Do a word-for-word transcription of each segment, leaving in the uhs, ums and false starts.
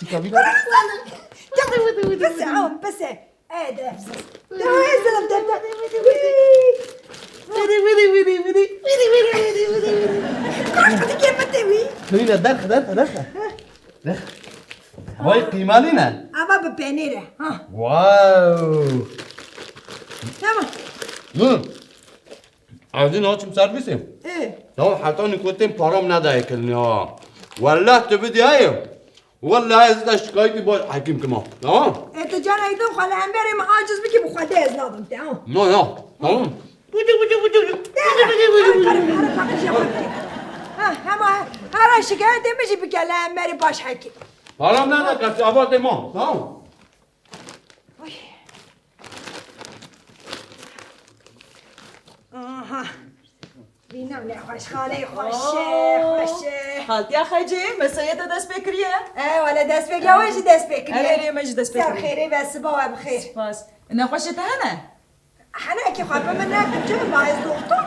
Çika bî? Pese, am, pese. Edepsiz. Ya, ez de, de, de. Kuraş, hadi gel, bate, wî. Hüyne, derxe, derxe, derxe. Derxe. Vay, qîmalî ne? Ama bi penêr e, ha. Wow. Tamam. Hı. Ez ê naçim servîsê. Ê. Ya heta nîkotên param nedayê kirinê ha. Wellah tu bidiyayê. Wellah ez de şikayetî baş hekîm kima. Tamam? Ê tu carek din xwe li hemberê min aciz bikî bi xwedê ez nadim te ha. No, no. Tamam. Wucu, wucu, wucu, wucu. Her karim, her paqijê xwe bike. Ha, hema hera şikayetê min jî bike li hemberê baş hekîm. Param neda, kes avatê ma. Tamam. Oy. Aha. Vîna nexweşxaneyê xweş e, xweş e. Xaltiya Xecê, mesayê te dest pê kiriye? E, wele dest pê, ya we jî dest pê kiriye. Erê, erê, me jî dest pê kiriye. Ser xêrê ve, siba we bi xêr. Spas. Nexweşê te hene? Henekî xwe bi min nekin, çi ma ez doxtor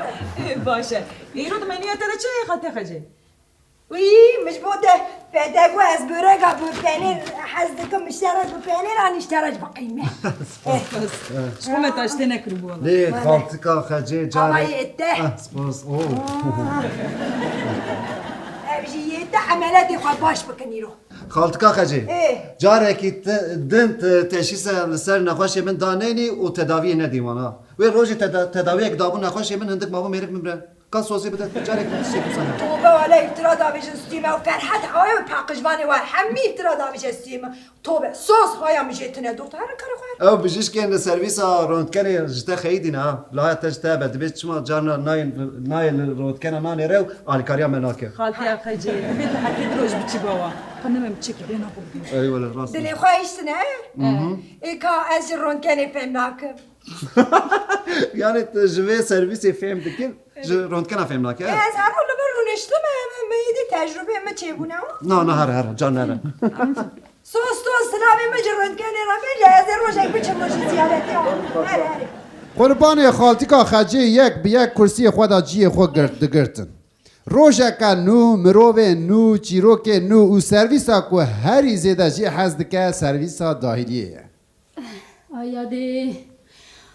im. Baş e. Îro di menûya te de çi heye, Xaltiya Xecê? Wî, min ji bo te fedek û ez böreka bi penêr hez dikim, min ji te re bi penêr anî, ji te re jî bi qîme. Spas. Ji xwe me taştê nekiribû wala. Lê xaltika Xecê carek. Ama yê te. Eh, spas. Oh. Ev jî yê te, emeletê xwe baş bikin îro. Xaltika Xecê. Ê. Carekî te, din te teşhîse li ser nexweşê min danênî û tedaviyê nedî wan ha. Wê rojê teda-, tedawiyek dabû nexweşê min, hindik mabû mêrik bimre. Ka sozê bide, carek din tiştê dûsa ne. Tobe, wele îftira davêjin stûyê me û Ferhat aye û paqijvanê we hemî îftira davêje stûyê me. Tobe, soz haya min jê tune doxtor, herin karê xwe herin. Ew bijîşkên li servîsa rondkenê ji te xeyîdî ne ha. Laya te ji te be, dibê çima carna nayên, nayê li rondkena nanê re û alîkariya me nake. Xaltiya Xecê, dibê tu heke du roj biçî bawa. Xanimê min çekî bê naxwe bidî. Ey wele rast. Dilê xwe hiştine, he? Mhm. Ê ka ez ji rondkenê fêm nakim. Yani tu ji vê servîsê fêm dikin, ji rondkena fêm nake. Ez her roj li vir rûniştim, min êdî tecrûbeyê min çêbûne. Na, na, here, here, can here. Sos, sos, silavê min ji rondkenê re bêje, ez ê rojek biçim min jî ziyaretê. Here, here. Qurbanê xaltika Xecê yek bi yek kursiyê xwe de cihê xwe girt, digirtin. Rojeke nû, mirovên nû, çîrokên nû û servîsa ku herî zêde jê hez dike, servîsa dahiliyê ye. Ay yadê.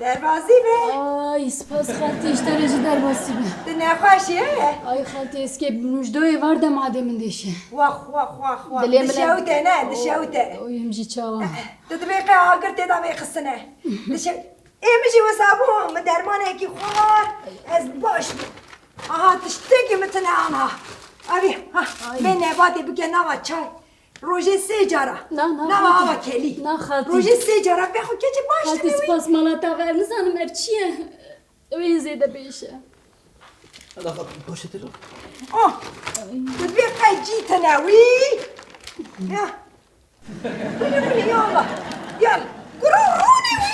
Derbasî be. Ay, spas xaltî, ji te re jî derbasî be. Tu nexweş î, he? Ay xaltî, eskê mujdoyê var de madê min dêşe. Wax, wax, wax, wax. Dilê min dişewite, ne, dişewite. Oy, em jî çawa. Tu dibê qey agir tê de vêxistine. Dişew-, ê min jî wisa bû, min dermanekî xwar, ez baş bûm. Aha, tiştekî min tune ana. Avî, ha, vê nebatê bike nava çay. Rojê sê cara. Na, na, nava xaltî. Ava kelî. Na, xaltî. Rojê sê cara pê xwe keçê baş. Xaltî, spas mala te ve. Nizanim ev çi ye? Ew ê zêde bêş e. Hela xaltî, poşetê lo. Oh! Tu dibê qey cî tune wî. Ya. Bile bile ya Allah. Ya. Kuro rûnî wî.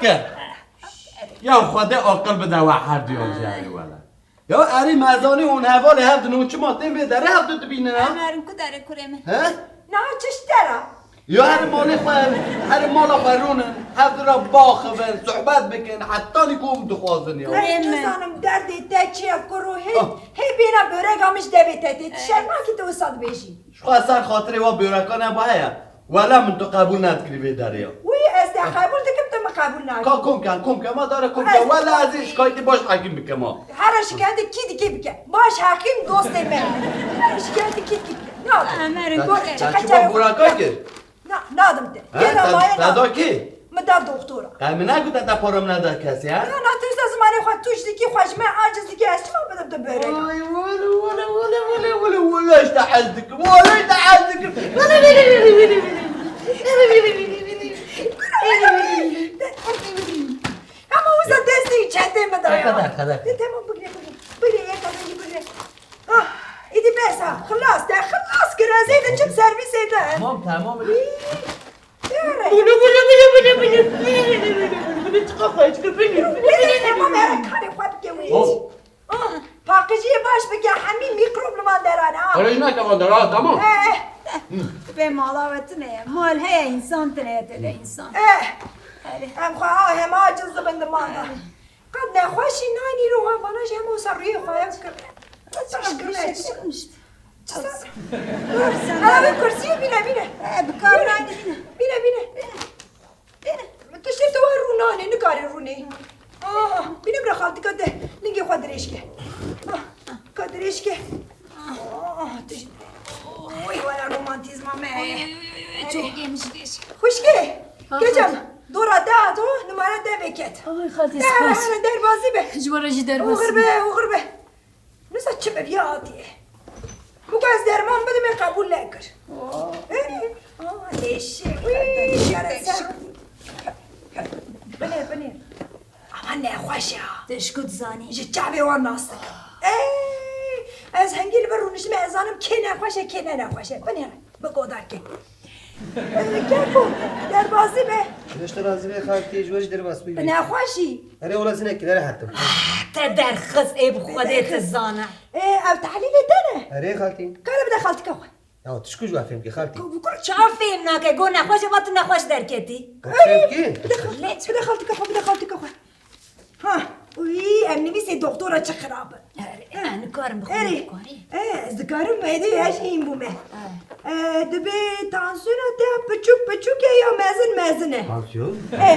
dike. Ya Xwedê aqil bide we her duyan jî erê wele. Ya erê me zanî hûn hevalê hev didin, hûn çima tên vê derê hev du dibînin ha? Em herin ku derê kurê min. He? Na çi ji te re? Ya herin malê xwe, herin mala xwe rûnin, hev du re biaxivin, sohbet bikin, hetanî ku hûn dixwazin ya. Ez Kurê min. Nizanim derdê te çi ye kuro, hê, Ah. hê bêna börega min ji devê te tê. Tu şerm nakî tu wisa dibêjî? Ji xwe ser xatirê we börekan heba heye. Wele min tu qebûl nedikirî vê derê ya. Wî ez te qebûl dikim, tu min qebûl nakî. Ka kom ken, kom ken, ma dare kom ken. Ez Wele ez ê şikayetê baş hekîm bikim ha. Here şikayetê kî dikê bike. Baş hekîm dostê me. Here şikayetê kî dikê bike. Na. Emer Te, Gor, te çi çi bo qeçere börekan kir? Na, nadim te. He, Gel te, Allah'a te na. da kî? Min da doktora. Qey min negote te para min neda kesê, he? Na, na, tu wisa zimanê xwe tûj dikî, xwe ji me aciz dikî, ez çima bidim tu börek? Ay, wele, wele, wele, wele, wele, wele, wele, ez te hez dikim, wele, ez te hez dikim. Wele, wele, wele, wele, wele. Wele, wele, wele, wele. Ama wisa destê çetê min da ya. Qede, qede. De, tamam, bigre, bigre. Bigre, yek qede, bigre. Ah, îdî bes ha, xilas, te xilas kir, ez ê diçim servîsê te. Tamam, tamam. Wî, yare. Bile, bile, bile, bile, bile. Bile, çiqa xweş kir, bile. Bile, tamam, here karê xwe bike wî. Hop. Ah, paqijiyê baş bike, hemî mîkrob li van derane ha. Xerec neke van dera, tamam. Eh. Vê mala we tune ye, mal heye, însan tune ye, tê de însan. Eh. Erê. Em xwe ha hema aciz dibin di mala. Qet nexweşî nayî ro ha, bana jî hema wisa rûyê xwe hev kir. Çaş kir me çi? Dur sen. Hala vê kursiyê bîne, bîne. E, bi kar nayî bîne. Bîne, bîne. Bîne. Tiştê te wa rû nayê, nikarê rûnê. Ah, bîne bira xaltika de, lingê xwe dirêj ke. Ah, ka dirêj ke. Ah, tu jî. Oy, wala romantîzma me. Oy, oy, oy, oy, oy, çok geniş, geniş. Xwişkê, Ha, kecem, ha. dora te hato, numara te veket. Ay, xaltî, Te spas. Here derbazî be. Ji we re jî derbasî. Oxir be, oxir be. Nisa çi be viya hatiye. Bûka ez derman bidim ê qebûl nekir. Oh. Ê, ah, eşek, Wî, tek şik, yare tek ser. şik. Binêr, binêr. Ama nexweş e ha. Te ji ku dizanî? Ji çavê wan nas dikim. Ey, ez hingî li vir rûniştime, ez zanim kê nexweş e, kê ne nexweş e. Binêre, bi godarkê. Ey, keko, derbazî be. Ji te razî be xaltî, ji we jî derbas bûyî. Tu nexweş î? Erê wela zinekî, nere hetim. Te derxist, ê bi Xwedê tu zane. Ê, ev tehlîlê te ne? Erê xaltî. Kare bide xaltika xwe. Ya tu çi ku ji we fêm kî xaltî? Ku, ku çawa fêm nake? Go nexweş e, va tu nexweş derketî. Ku fêm kî? Bide xal-, bide xaltika xwe, bide xaltika xwe. Ha, uy, em nivîsê doktora çi xirab in. Erê, ez nikarim bixwim. Erê, e, ez dikarim, hêdî ez hîn bûme. E, dibê tansiyona te piçûk piçûk e ya mezin mezin e? Tansiyon? E,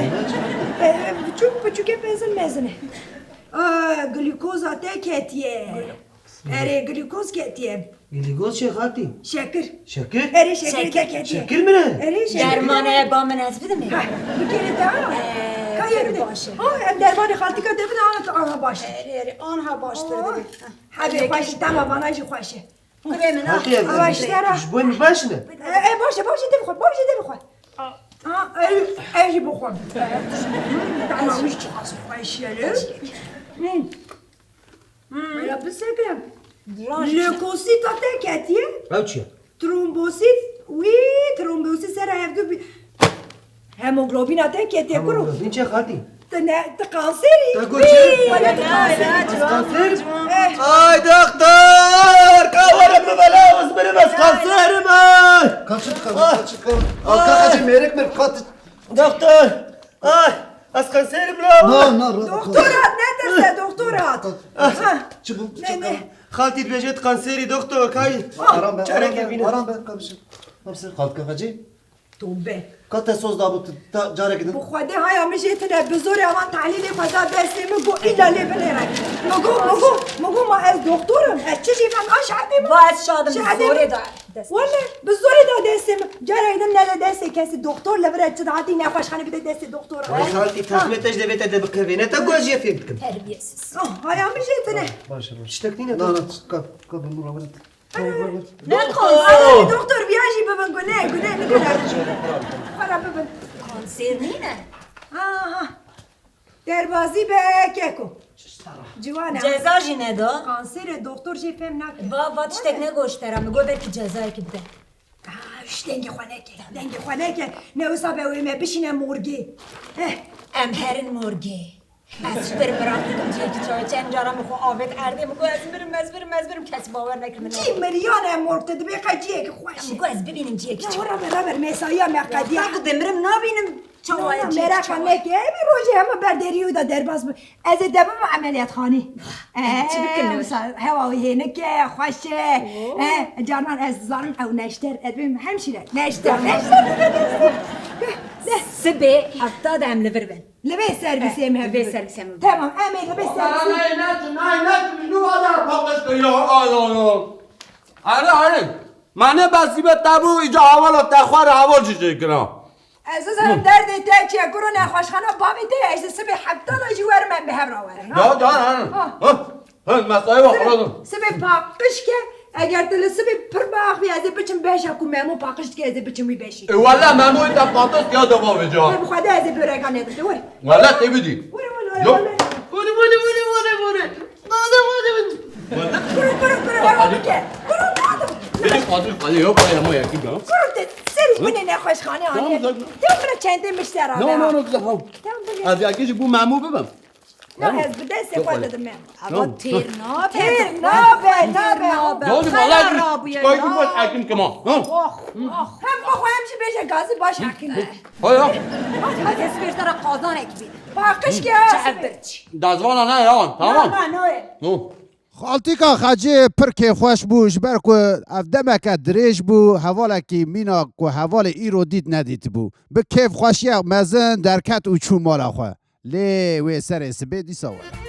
e, piçûk piçûk e, mezin mezin e. E, glûkoza te ketiye. Erê, glûkoz ketiye. Glîkoz çi xaltî? Şekir. Şekir? Erê, şekir. Şekir. Te ketiye. Şekir min e? Erê, şekir. Derman e, ba min ez bidim ê. Ha, bikerê te ha. Ee, Kayê pir bide. Baş e. Ha, em dermanê xaltîka te bide, ana tu ana baş. Erê, erê, anha baştir dibe. Hebê xweş, dema vana jî xweş e. Kurê min, ha. Xaltî, ev, Ama ev, işte ra- ji bo min baş ne? E, e, baş e, baş e, te bixwe, baş e, te bixwe. Ha, ev, ev jî bixwe. Tamam, wî çiqas xweş e. Hı. Hele bisekine. Leukosit a te ketiye. Ew çi ye? Trombosit, wî trombosit sera hevdu bi-, hemoglobina te ketiye kuro. Hemoglobin çi xaltî? Tu ne, tu kanserî. Te got çi? Wala tu kanserî. Ez kanser? Eh. Ay doktor! Ka were min bela, ez mirim, ez kanserim ay! Kaçın, kaçın, kaçın, kaçın. Alka hacı merik mir, kaçın. Doktor! Ay! Ez kanserim la! Na, na, ra-, Doktor hat, ne derse doktor hat? Ha. Çi bu? Ne, ne? Xaltî dibêje tu kanserî doktor, kayî. Aram be, Çarekê aram be, bîne. Aram be, kapışın. Kapışın. Xaltka hacı. Tobe. Ka te soz dabû tu, ta, carekî din. Bi Xwedê haya min jê tine bi zorê avan tehlîlê xwe da destê min, got îlla lê binêre. Min got, min got, min got ma ez doktor im, ez çi jî fem, a şehedê min. Va ez şadim, bi zorê da destê. Wele, bi zorê da destê min. Carek din nede destê kesî, doktor li vir e, çi dihatî nexweşxanê bide destê doktora. Vay xaltî, texmê te ji devê te de bikevê, ne te guh ez jê fêm dikim. Terbiyesiz. Ah, haya min jê tine. Baş e, baş e. Tiştek nîne. Na, na, ka, ka bi min re. Ne konser? Ay, doktor, viya jî bibin, gune, gune, nikare. Para bibin. Konser nîne? Aha. Derbazî be keko. Ciwan e. Ceza jî neda. Kanserê doktor jê fêm nake. Va, va tiştek negoşt te ra, min got belkî cezayekî bide. Ah, şş, dengê xwe neke, dengê xwe neke. Ne wisa be wê me bişîne morgê. Eh. Em herin morgê. Ez ji pir miraq dikim ciyekî çawa. Çend cara min xwe avêt erdê, min got ez mirim, ez mirim, ez mirim, kes bawer nekir min. Cî miriyan e morg, tu dibê qe ciyekî xweş e. Min got ez bibînim ciyekî çawa. Ya rabe, rabe, mesaiya me qediya. Ya ku dimirim nabînim çawa ye ciyekî çawa. Meraqa neke, em ê rojê hema ber derî wî de derbas bin. Ez ê te bibim emeliyatxanê. Çi bikin? Wisa hewa wî hênik e, xweş e. Oh. Eh, carnan ez dizanim ew neşter, ez bibim hemşîre. Neşter, neşter dibe destê. Sibê hefta de em li vir bin. Li vê servîsê me. Eh, li vê servîsê me. Tamam, em ê li vê servîsê. Nayê neçin, nayê neçin, min nû bazar paqij kiriya, ay, ay, ay. Erê, erê. Me ne besîbet te bû, îca hevala te xwe re heval jî çêkira. Ez nizanim derdê te çi ye, kuro nexweşxana bavê te ye, ez ê sibê hefta de jî werim em bi hev re werin, ha? Ya, ya, ya. Ha. Ha. Ha, mesai wa xwe. Sibê paqij ke, eger tu li sibê pir biaxivî, ez ê biçim beşa ku Memo paqij dike, ez ê biçim wî beşî. E, wele Memoyê te paqij ya deva vêca. E, bi Xwedê ez ê böreka nedim, de were. Wele tê bidî. Were, were, were, were. Were, were, were, were, were. Kuro, kuro, kuro, hewa bike. Kuro, nadim. Bidî Qadir, Qadir, yok, ay, ama yakın ya. Kuro te, serî binê nexweşxane anî. Tamam, tamam. Tamam, bira çendê min ji te ra. No, no, no, güzel, tamam. Tamam, binê. Ez yakî ji bo Memo bibim. Na, ez bi destê xwe didim. Ama têr nabe. Têr nabe, nabe. Dodi vallahi rabûye. Koy gibi hekim kima. Ha? Oh, oh. Hem xwe hem jî bêje gazî baş hekim. Ha ya. Hadi, hadi, ez pêştera qazanek bî. Paqij ke ha. Çev birç. Dazvana ne ya, tamam. Na, na, no ye. No. Xaltîka Xecê pir kêfxweş bû, ji ber ku ev demeke dirêj bû, hevalekî mîna ku hevalê îro dît nedîtibû. Bi kêfxweşiyek mezin derket û çû mala xwe. Lê wê serê sibê dîsa were.